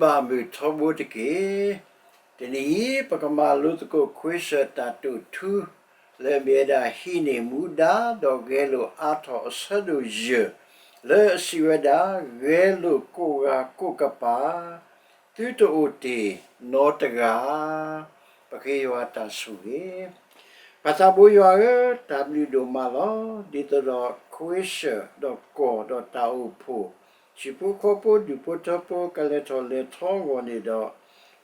ဘၣ်မုာ်ထီဘိတက့ၢ်. တနံၤအံၤ ပကမၤလိသကိးခွ့စၢၣ်တၢ်တိာ်ထူ လၢအမ့ၢ်ဝဲဒၣ် ဟံးန့ၢ်မူဒါ ဒီးဂဲၤလိာ်အါထီၣ်အဆၢဒိၣ်ယဲၢ် လၢအစံးဝဲဒၣ် ဂဲၤလိာ်ကိးဂၤကိးကပၤ သုတအိၣ်တ့ၢ်နီတဂၤ ပဃ့ယွၤတၢ်ဆိၣ်ဂ့ၤ. ပၢ်သးဘိယွၤဧၢ, တၢ်ဘျုးဒိၣ်မးလီၤ. ဒ်သိးဒီးခွ့စၢၣ်ဒီးကီၢ်ဒီးတၢ်အိၣ်ဖှိၣ်, ဆံးဖိဃီဖိ ဒူၣ်ဖိထၢဖိ ကလဲၤထီၣ်လဲၤထီအဂီၢ်န့ၣ်ဒီး,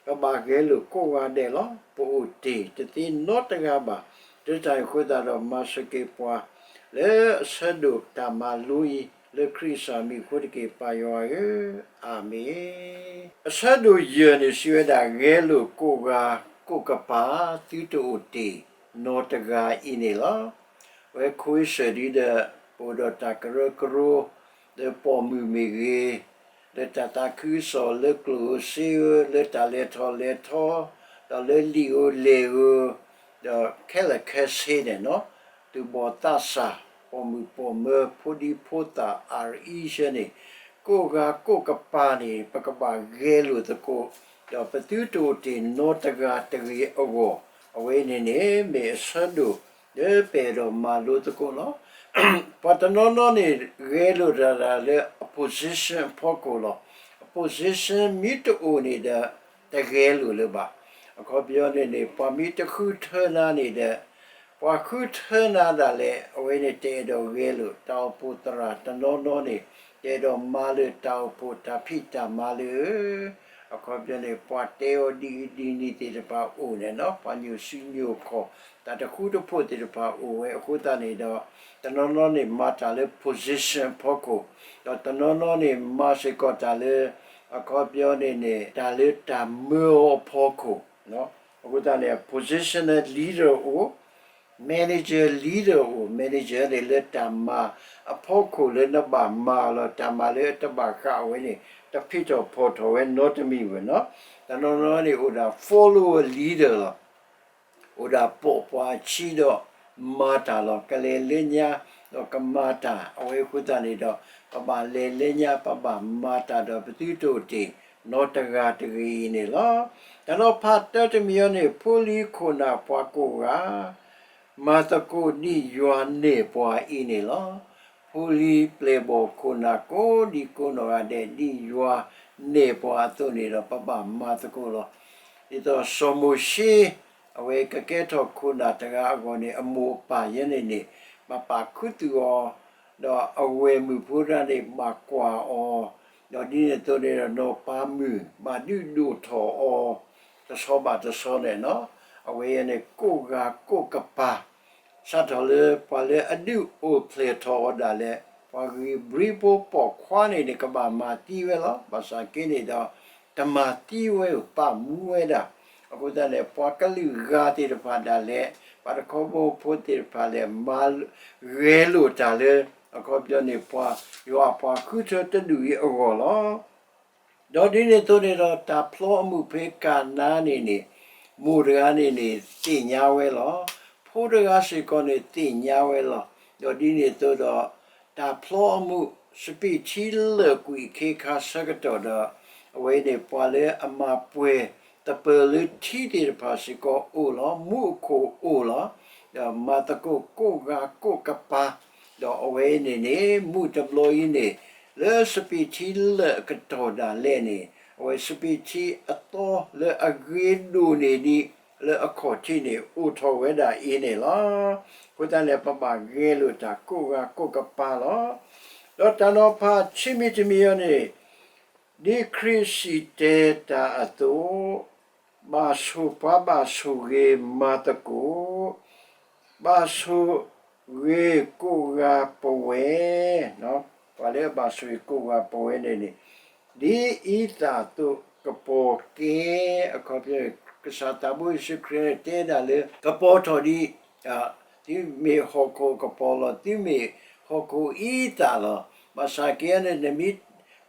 ပဘၣ်ဂဲၤလိာ်ကိးဂၤဒဲးလီၤ. ပအိၣ်တ့ၢ်တသ့နီတဂၤဘၣ်. တုၤတၢ်အံၤအဃိသတးဒီး မၤစၢၤက့ၤပှၤ လၢအဆၢဒိၣ်တၢ်မၤလိအံၤ လၢခရံာ်စၢ်မံၤအဃိတက့ၢ် ပၢ်ယွၤဧၢ, အၤမ့ၣ်. အဆၢဒိၣ်ယဲၢ်န့ၣ် စံးဝဲဒၣ် ဂဲၤလိာ်ကိးဂၤကိးကပၤ သုတအိၣ်တ့ၢ်နီတဂၤအံၤန့ၣ်လီၤ. အဝဲခွ့စၢၣ်ဒ်ဒီး ပအိၣ်ဒီးတၢ်ကရၢကရိ လၢပိာ်မုၣ်မ့ၢ်ဂ့ၤ, လၢတၢ်သးခုကစီၣ်လၢကျိၣ်ဧိၤစ့ဧိၤ, လၢတၢ်လဲၤထီၣ်လဲၤထီ, ဒီးလၢလံာ်ဧိၤလဲၢ်ဧိၤ, ဒီးခဲလၢာ်ခဲဆ့န့ၣ်နီၤ, သူၣ်ဘီၣ်သးစၢ်, ပိာ်မုၣ်ပိာ်မၢၤ ဖိဒံဖိသၣ် အါရံယဲန့ၣ်, ကိးဂၤကိးကပၤန့ၣ် ပကဘၣ်ဂဲၤလိာ်သကိး, ဒီးပသုတအိၣ်တ့ၢ်နီတဂၤတဂ့ၤအဂီၢ်, အဝဲန့ၣ်န့ၣ် မ့ၢ်အဆၢဒိၣ် လၢပအဲၣ်ဒိးမၤလိသကိးလီၤ. ပှၤတနီၤနီၤန့ၣ် ဂဲၤလိာ်တၢ်ဒၣ်လၢအ position အဖီခိၣ်လီၤ. အ position မ့ၢ်တအိၣ်န့ၣ်ဒီး တဂဲၤလိာ်လၢၤဘၣ်. အခီပညီန့ၣ်န့ၣ် ပှၤမ့ၢ်တဃုထၢနၤန့ၣ်ဒီး ပှၤဃုထၢနၤဒၣ်လဲာ် အဝဲန့ၣ်တအဲၣ်ဒိးဂဲၤလိာ်, တၢ်အိၣ်ဖှိၣ်သရၣ်တနီၤနီၤန့ၣ် တအဲၣ်ဒိးမၤလၢၤတၢ်အိၣ်ဖှိၣ်တၢ်ဖံးတၢ်မၤလၢၤ အခီပညီန့ၣ် ပှၤတဲအီၤဒ်အံၤဒ်နံၤသ့ၣ်တဖၣ်အိၣ်န့ၣ်နီၤ, ပှၤညိၣ်စုညိၣ်ခီၣ် တၢ်တဃူတဖိးသ့ၣ်တဖၣ်အိၣ်ဝဲအဃိသတးန့ၣ်ဒီး, တနီၤနီၤန့ၣ် မၤတၢ်လၢ position အဖီခိၣ်, ဒီးတနီၤနီၤန့ၣ် မၤစ့ၢ်ကီးတၢ်လၢ အခီပညီန့ၣ်န့ၣ် တၢ်လၢတၢ်မၢအီၤအဖီခိၣ်, အဃိသတးန့ၣ် positional leader အိၣ် manager leader အိၣ်, manager န့ၣ် လၢတၢ်မၤအဖီခိၣ်လၢနဘၣ်မၤလီၤ, တၢ်မၤလၢအတဘၣ်ဃးဝဲန့ၣ် တဖံးထီၣ်ဖီၣ်ထီၣ်ဝဲနီတမံၤဝဲနီၤ. တနီၤနီၤန့ၣ် အိၣ်ဒၣ် follower leader လီၤ. အိၣ်ဒၣ်ပိာ်ပှၤအဆံဒီးမၤတၢ်လီၤ. ကလဲၤလၢညါဒီးကမၤတၢ်, အဝဲအဃိသတးန့ၣ်ဒီး ပဘၣ်လဲၤလၢညါ ပဘၣ်မၤတၢ်ဒီး ပသုတအိၣ်တ့ၢ်နီတဂၤတဂ့ၤအံၤန့ၣ်လီၤ. တၢ်နီၤဖးတၢတမံၤအံၤန့ၣ် ဖိလံၤခိၣ်နၢ်ပှၤကိးဂၤ မၤသကိးဒ်ယွၤနဲၣ်ပှၤအံၤန့ၣ်လီၤ. ဖိလံၤပျဲၢ်ဘီၣ်ခိၣ်နၢ်ကိးဒံကိးနီၢ်ဂၤဒဲး ဒ်ယွၤနဲၣ်ပှၤအသိးန့ၣ်ဒီး ပဘၣ်မၤသကိးလီၤ. ဒ်သိးစီၤမိၤၡ့ အဝဲကကဲထီၣ်ခိၣ်နၢ်တဂၤအဂီၢ်န့ၣ် အမိၢ်အပၢ်ယဲန့ၣ်န့ၣ် ဘၣ်ပာ်ခူသူၣ်အီၤ, ဒီးအဝဲၢ်မုၣ်ဖိတဂၤန့ၣ် ဘၣ်ကွၢ်အီၤ, ဒီးဒ်န့ၣ်အသိးန့ၣ်ဒီး နီၢ်ပၤမုၣ် ဘၣ်ဒုးဒိၣ်ထီၣ်အီၤ တဆီဘၣ်တဆီန့ၣ်နီၤ, အဝဲအံၤန့ၣ် ကိးဂၤကိးကပၤ စးထီၣ်လၢပှၤလၢအဒုးအိၣ်ဖျဲၣ်ထီၣ်အီၤဒၣ်လဲာ်, ပှၤဂ့ၤဘြံဖိပိာ်ခွါန့ၣ်န့ၣ် ကဘၣ်မၤသံဝဲလီၤ. ဘၣ်ဆၣ်က့န့ၣ်ဒီး တမၤသံဝဲဧိၤ ပာ်မူဝဲဒၣ်. အဃိသတးန့ၣ် ပှၤကလုာ်ဂၤသ့ၣ်တဖၣ်ဒၣ်လဲာ်, ပှၤတခီဘီဖိသ့ၣ်တဖၣ်လဲာ် မၤဂဲၤလိာ်တၢ်လၢ အခီပညီန့ၣ် ပှၤယွၤအပှၤဃုထၢတဒူၣ်အံၤအဂီၢ်လီၤ. ဒီးဒ်န့ၣ်အသိးန့ၣ်ဒီး တၢ်ဖျီအမုၢ်ဖဲကၤနါန့ၣ်န့ၣ်, မိၢ်တဂၤန့ၣ်န့ၣ် သ့ၣ်ညါဝဲလီၤ. ဖိတဂၤစ့ၢ်ကီးန့ၣ် သ့ၣ်ညါဝဲလီၤ. ဒီးဒ်န့ၣ်အသိးဒီး တၢ်ဖျီအမုၢ် စပံးထံလၢာ်ကွံာ်အခ့အခါဆၢကတီၢ်ဒီး အဝဲန့ၣ် ပှၤလၢအမၤပှဲၤသပၢၤလၢထံသ့ၣ်တဖၣ်စ့ၢ်ကီးအိၣ်လီၤ. မူးအခိၣ်အိၣ်လီၤ. ဒီးမၤသကိးကိးဂၤကိးကပၤ ဒီးအဝဲန့ၣ်န့ၣ် မုၢ်တဘျီအံၤန့ၣ် လၢစပံးထံလၢာ်အကတီၢ်ဒၣ်လဲာ်န့ၣ် အဝဲစပံးထံအသီလၢအဂ့ၤဒိၣ်န့ၢ်ဒံး လၢအခီၣ်ထံးန့ၣ် အိၣ်ထီၣ်ဝဲဒၣ်အံၤန့ၣ်လီၤ. အဃိသတးန့ၣ် ပဘၣ်ဂဲၤလိာ်တၢ်ကိးဂၤကိးကပၤလီၤ. ဒီးတၢ်နီၤဖးဆံမံၤတမံၤအံၤန့ၣ် ဒ်ခရံာ်စံၣ်တဲၤတၢ်အသိး, ဘၣ်ဆိၣ်ပှၤဘၣ်ဆိၣ်ဂ့ၤမၤသကိး, ဘၣ်ဆိၣ်ဂ့ၤကိးဂၤပဝဲ, ပှၤလၢအဘၣ်ဆိၣ်ဂ့ၤကိးဂၤပဝဲန့ၣ်န့ၣ်, ဒ်အံသၣ်အသိးကပီၤကဲ, အခီပညီ ကစၢ်သးဘိယ့ၣ်ၡူးခရံာ်န့ၣ်တဲဒၣ်လၢ ကပီၤထီၣ်ဒ် သုမ့ၢ်ဟီၣ်ခိၣ်အကပီၤလီၤ, သုမ့ၢ်ဟီၣ်ခိၣ်အံသၣ်လီၤ. ဘၣ်ဆၣ်က့န့ၣ် နမ့ၢ်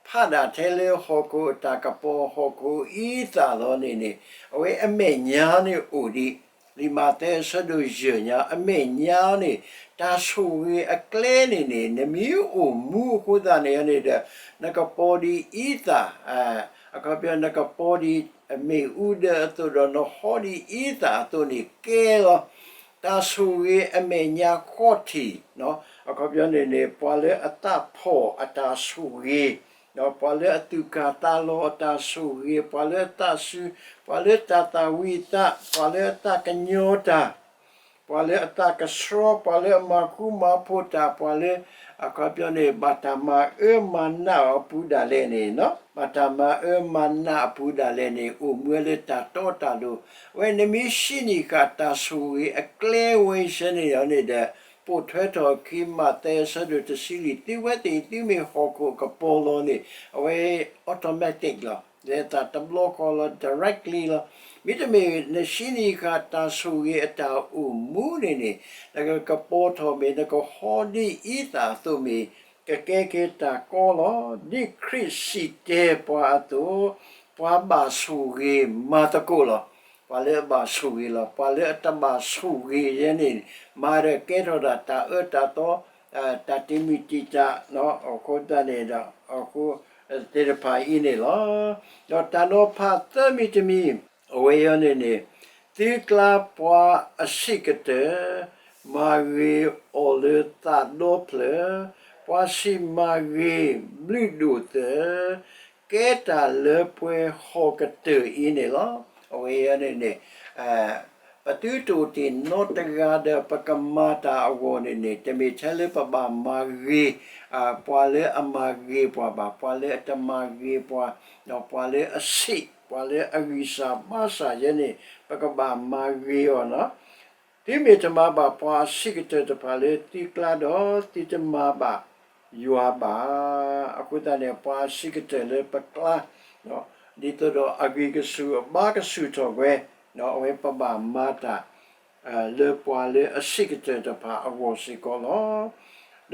ဖးဒၣ်ထဲလၢဟီၣ်ခိၣ်အတၢ်ကပီၤ ဟီၣ်ခိၣ်အံသၣ်လီၤန့ၣ်န့ၣ်, အဝဲအမဲာ်ညါန့ၣ်အိၣ်ဒံး, လံာ်မးသဲအဆၢဒိၣ်ယဲၢ်ညါ အမဲာ်ညါန့ၣ် တၢ်ဆိၣ်ဂ့ၤအကျဲန့ၣ်န့ၣ် နမ့ၢ်အိၣ်မူအဃိသတးန့ၣ်န့ၣ်ဒီး နကပီၤဒ်အံသၣ်, အခီပညီနကပီၤဒ်အမ့ၣ်အူဒၢအသိးဒီး နဟီဒ်အံသၣ်အသိးန့ၣ်ကဲလီၤ. တၢ်ဆိၣ်ဂ့ၤအမဲာ်ညါဃီထံး, အခီပညီန့ၣ်န့ၣ် ပှၤလၢအသးဖှီၣ်အတၢ်ဆိၣ်ဂ့ၤ, ပှၤလၢအသူၣ်ကၢ်သးလီၤအတၢ်ဆိၣ်ဂ့ၤ, ပှၤလၢအသးစူၤ, ပှၤလၢတၢ်သၣ်ဝံၤသး, ပှၤလၢအသးကညီၤတၢ်, ပှၤလၢအသးကဆှီ, ပှၤလၢအမၤဃူမၤဖိးတၢ်, ပှၤလၢ အခီပညီန့ၣ် ဘၣ်တၢ်မၤအၢမၤနးအီၤအပူၤဒၣ်လဲာ်န့ၣ်, ဘၣ်တၢ်မၤအၢမၤနးအပူၤဒၣ်လဲာ်န့ၣ် အိၣ်မူဝဲလၢတၢ်တီတၢ်လိၤ, အဝဲနမ့ၢ်ဟံးန့ၢ်ဃာ်တၢ်ဆိၣ်ဂ့ၤအကျဲဝဲအံၤစဲန့ၣ်ဒီးန့ၣ်ဒီး ပိာ်ထွဲထီၣ်အခံ မးသဲအဆၢဒိၣ်တဆံလွံၢ်, သုဝဲသ့ၣ်သုမ့ၢ်ဟီၣ်ခိၣ်အကပီၤလီၤန့ၣ် အဝဲ automatic လီၤ, လၢတၢ်တဘျီဃီလီၤ, directly လီၤ. မ့တမ့ၢ်နဟံးန့ၢ်ဃာ်တၢ်ဆိၣ်ဂ့ၤအတၢ်အိၣ်မူန့ၣ်န့ၣ် နကကပီၤထီၣ်မ့ၢ် နကဟီဒ်အံသၣ်အသိးမ့ၢ် ကကဲက့ၤတၢ်ကီလီၤ. ဒ်ခရံာ်စံၣ်တဲၤပှၤအသိး ပှၤဘၣ်ဆိၣ်ဂ့ၤမၤသကိးလီၤ. ပှၤလၢအဘၣ်ဆိၣ်ဂ့ၤလီၤ. ပှၤလၢအတဘၣ်ဆိၣ်ဂ့ၤယဲန့ၣ် မၤဒီးကဲထီၣ်ဒၣ်တၢ်အၢတၢ်သီ တၢ်တံာ်မုၢ်တံာ်တာ် အဃိသတးန့ၣ်ဒီး အဃိသ့ၣ်တဖၣ်အံၤန့ၣ်လီၤ. ဒီးတၢ်နီၤဖးသၢမံၤတမံၤ အဝဲအံၤန့ၣ်န့ၣ် သုကျါပှၤအဆံးကတၢၢ် မၤဂ့ၤအီၤလၢသးဒီဖျၢၣ်, ပှၤစံးမၤဂ့ၤဘျုးဒိၣ်သၢၣ်, ကဲတၢ်လၢပှဲၤဟီၣ်ကတၢၢ်အံၤန့ၣ်လီၤ. အဝဲအံၤန့ၣ်န့ၣ် ပသုတအိၣ်တ့ၢ်နီတဂၤဒီး ပကမၤတၢ်အဂီၢ်န့ၣ်န့ၣ် တမ့ၢ်ထဲလၢပဘၣ်မၤဂ့ၤ ပှၤလၢအမၤဂ့ၤပှၤဘၣ်, ပှၤလၢအတမၤဂ့ၤပှၤ, ဒီးပှၤလၢအဆံး, ပှၤလၢအဂံၢ်စၢ်ဘါစၢ်ယဲန့ၣ် ပကဘၣ်မၤဂ့ၤအီၤလီၤ. သုမ့ၢ်တမၤဘၣ်ပှၤအဆံးကတၢၢ်တဖၣ်လၢသုကျါဒီး သုတမၤဘၣ်ယွၤဘၣ်. အဃိသတးန့ၣ် ပှၤအဆံးကတၢၢ်လၢပကျါ ဒ်သိးဒီးအဂံၢ်ကဆူၣ်အဘါကဆူၣ်ထီၣ်ဝဲ, အဝဲပဘၣ်မၤတၢ် လၢပှၤလၢအဆံးကတၢၢ်တဖၣ်အဂီၢ်စ့ၢ်ကီးလီ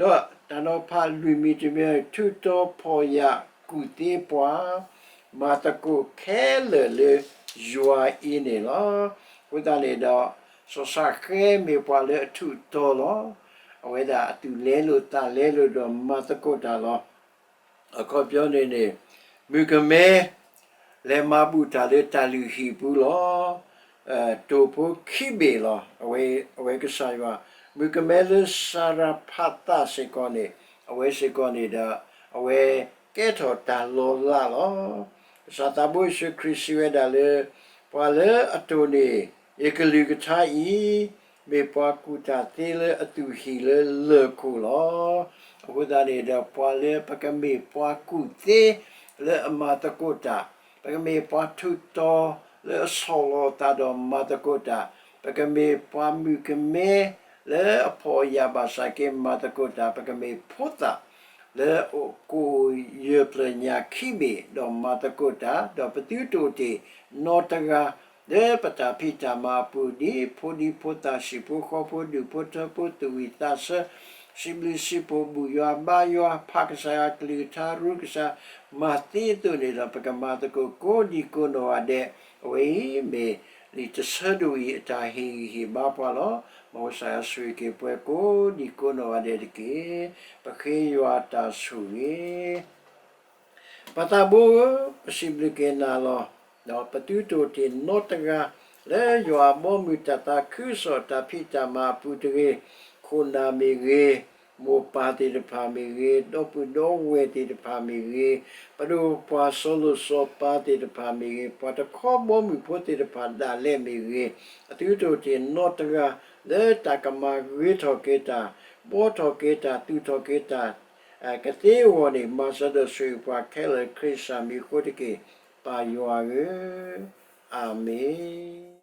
ၤ. ဒီးတၢ်နီၤဖးလွံၢ်မံၤတမံၤ ထုးတီဖီၣ်ယာ်ကူၣ်သ့ပှၤ မၤသကိးခဲလၢာ်လၢယွၤအံၤန့ၣ်လီၤ. အဃိသတးန့ၣ်ဒီး စီၤၡဃဲမ့ၢ်ပှၤလၢအထုးတီလီၤ. အဝဲဒၣ်အသူၣ်လဲလိာ်သးလဲလိာ်ဒီးမၤသကိးတၢ်လီၤ. အခီပညီန့ၣ်န့ၣ် မုၣ်ကမဲ လဲၤမၤဘူၣ်တၢ်လၢတၢ်လုၢ်ဟံၣ်ပူၤလီၤ. တိၢ်ဖိခံဘ့ၣ်လီၤ. အဝဲကစၢ်ယွၤ မုၣ်ကမဲလၢစၤရဖးသးစ့ၢ်ကီးန့ၣ် အဝဲစ့ၢ်ကီးန့ၣ်ဒီး အဝဲကဲထီၣ်တၢ်လီၤလးလီၤ. ကစၢ်သးဘိယ့ၣ်ၡူးခရံာ်စံးဝဲဒၣ်လၢ ပှၤလၢအတိၢ်န့ၢ် ယကလုၢ်ကထါအံၤ မ့ၢ်ပှၤကူၣ်တၢ်သ့လၢအသူၣ်ဟံၣ်လၢလၢၢ်ခိၣ်လီၤ. အဃိသတးန့ၣ်ဒီး ပှၤလၢပကမ့ၢ်ပှၤကူၣ်သ့ လၢအမၤသကိးတၢ်, ပကမ့ၢ်ပှၤထုးတီလၢအဆီၣ်လီၤအသးဒီးမၤသကိးတၢ်, ပကမ့ၢ်ပှၤမုၣ်ကမဲ လၢအဖှီၣ်အယာ်ဘၣ်ဆၣ်က့မၤသကိးတၢ်, ပကမ့ၢ်ဖိသၣ် လၢအကိၣ်ယဲၢ်ဖျၢၣ်ညၣ်ခံဘ့ၣ် ဒီးမၤသကိးတၢ်, ဒီးပသုတအိၣ်တ့ၢ်နီတဂၤ လၢပတၢ်ဖံးတၢ်မၤအပူၤ ဒ်ဖိဒံဖိသၣ် ဟံၣ်ဖိဃီဖိ ဒူၣ်ဖိထၢဖိ သူၣ်ဝံၣ်သးဆၢ စံးဘျုးစံးဖှိၣ် ဘူၣ်ယွၤဘါယွၤ ဖးကစၢ်ယွၤကလုၢ်ကထါ ရူကစၢ် မၤသ့အသိးန့ၣ်ဒီး ပကမၤသကိးကိးဒံကိးနီၢ်ဂၤဒဲး, အဝဲအံၤမ့ၢ်လံာ်တဆၢဒိၣ်အံၤ အတၢ်ဟ့ၣ်ဂံၢ်ဟ့ၣ်ဘါပှၤလီၤ. မ်ကစၢ်ယွၤဆိၣ်ဂ့ၤက့ၤပှၤကိးဒံကိးနီၢ်ဂၤဒဲးတက့ၢ်. ပဃ့ယွၤတၢ်ဆိၣ်ဂ့ၤ ပှၤသးဘိဧၢ, ပစံးဘျုးက့ၤနၤလီၤ. ဒီးပသုတအိၣ်တ့ၢ်နီတဂၤ လၢယွၤအဘီအမုၢ်တၢ်သးခုကစီၣ်တၢ်ဖံးတၢ်မၤအပူၤတဂ့ၤ, ခိၣ်နၢ်မ့ၢ်ဂ့ၤ, မိၢ်ပၢ်သ့ၣ်တဖၣ်မ့ၢ်ဂ့ၤ, ဒီပုၢ်ဒီဝဲၢ်သ့ၣ်တဖၣ်မ့ၢ်ဂ့ၤ, ပဒိၣ်ပှၤစီၤလိၤစီၤပၤသ့ၣ်တဖၣ်မ့ၢ်ဂ့ၤ, ပှၤတခီဘီမုၢ်ဖိသ့ၣ်တဖၣ်ဒၣ်လဲာ်မ့ၢ်ဂ့ၤ, အသုတအိၣ်တ့ၢ်နီတဂၤ လၢတၢ်ကမၤဂ့ၤထီၣ်က့ၤတၢ်, ဘှီထီၣ်က့ၤတၢ်, သူၣ်ထီၣ်က့ၤတၢ် ကသ့အဂီၢ်န့ၣ် မၤစၢၤဒီးဆိၣ်ဂ့ၤပှၤခဲလၢာ် ခရံာ်စၢ်မံၤအဃိတက့ၢ်, ပၢ်ယွၤဧၢ, အၤမ့ၣ်.